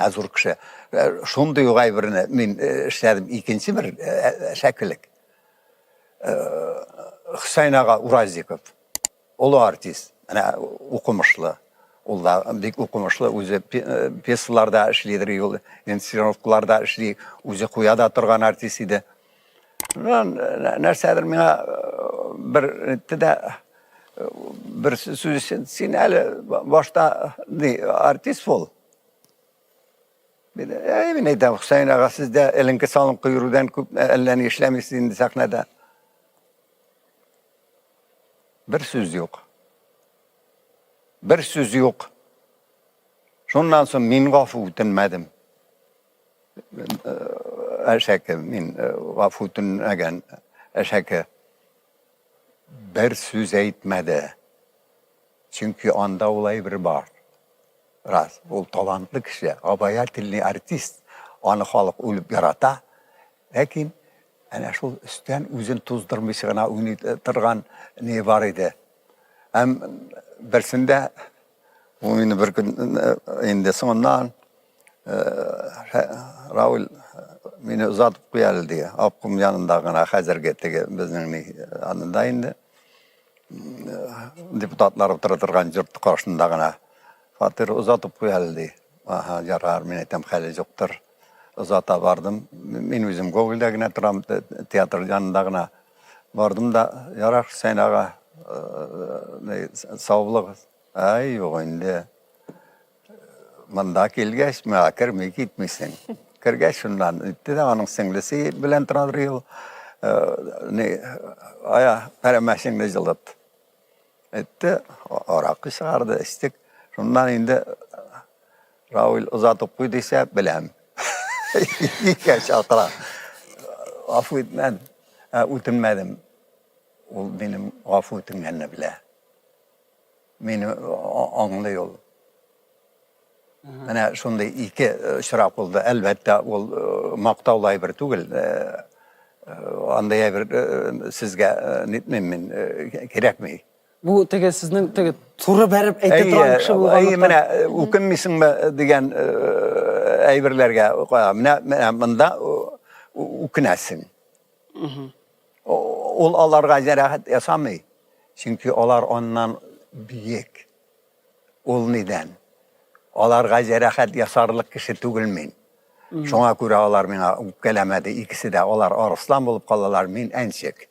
Ә зур кеше. Шундый ук әйберне мин эшләдем икенче бер шәкелек. Хөсәен ага Уразиков. Олы артист, менә укымышлы. Ул да бик укымышлы, үзе пьесаларда эшлидер, ул инсценировкаларда эшли, үзе куя да торган артист иде. Нәрсәдер миңа бер әйтте дә, бер сүз өчен, син әле башта ни, артист бул. Әй, мин әйтәм, Хөсәен ага, сез дә эленке-салынкы йөрүдән күп әллә ни эшләмисез инде сәхнәдә. Бер сүз юк. Бер сүз юк. Шуннан соң мин гафу үтенмәдем. Әшәке, мин гафу үтенмәгән әшәке. Бер сүз әйтмәде. Чөнки анда ул әйбер бар. Рас, ул талантлы кеше, обаятельный артист. Аны халык үлеп ярата. Ләкин әнә шул өстән үзен туздырмыйча гына уйный торган ни бар иде. Һәм берсендә ул мине бер көн инде соңыннан Рауль мине озатып куй әле ди. Обком янында гына хәзерге теге безнең ни янында инде. Депутатлар утыра торган йорт каршында гына фатир озатып куй әле ди. Ага, ярар, мин әйтәм, хәле юктыр. Озата бардым. Мин үзем Гогольдә генә торам, театр янында гына. Бардым да, ярар, Хөсәен ага, сау булыгыз. Әй, юк инде. Монда килгәч, миңа керми китмисең. Кергәч, шуннан үтте дә, аның сеңлесе белән торадыр ул. Ни, ая, пәрәмәчеңне җылыт. Әйтте, аракы чыгарды, эчтек. Шуннан инде Равил озатып куй дисә, беләм. Икән чакыра. Гафу итмәдем, үтенмәдем. Ул минем гафу үтенгәнне белә. Мине аңлый ул. Менә шундый ике очрак булды. Әлбәттә, ул мактаулы әйбер түгел. Андый әйбер сезгә нитмим мин, кирәкми. Бу теге сезнең теге туры бәреп әйтә торган кеше булганлыктан. Әйе, менә үкенмисеңме дигән әйберләргә. Менә менә монда үкенәсең. Ул аларга җәрәхәт ясамый, чөнки алар аннан биек. Ул нидән? Аларга җәрәхәт ясарлык кеше түгел мин. Шуңа күрә алар миңа үпкәләмәде, икесе дә. Алар арыслан булып калалар, мин әнчек.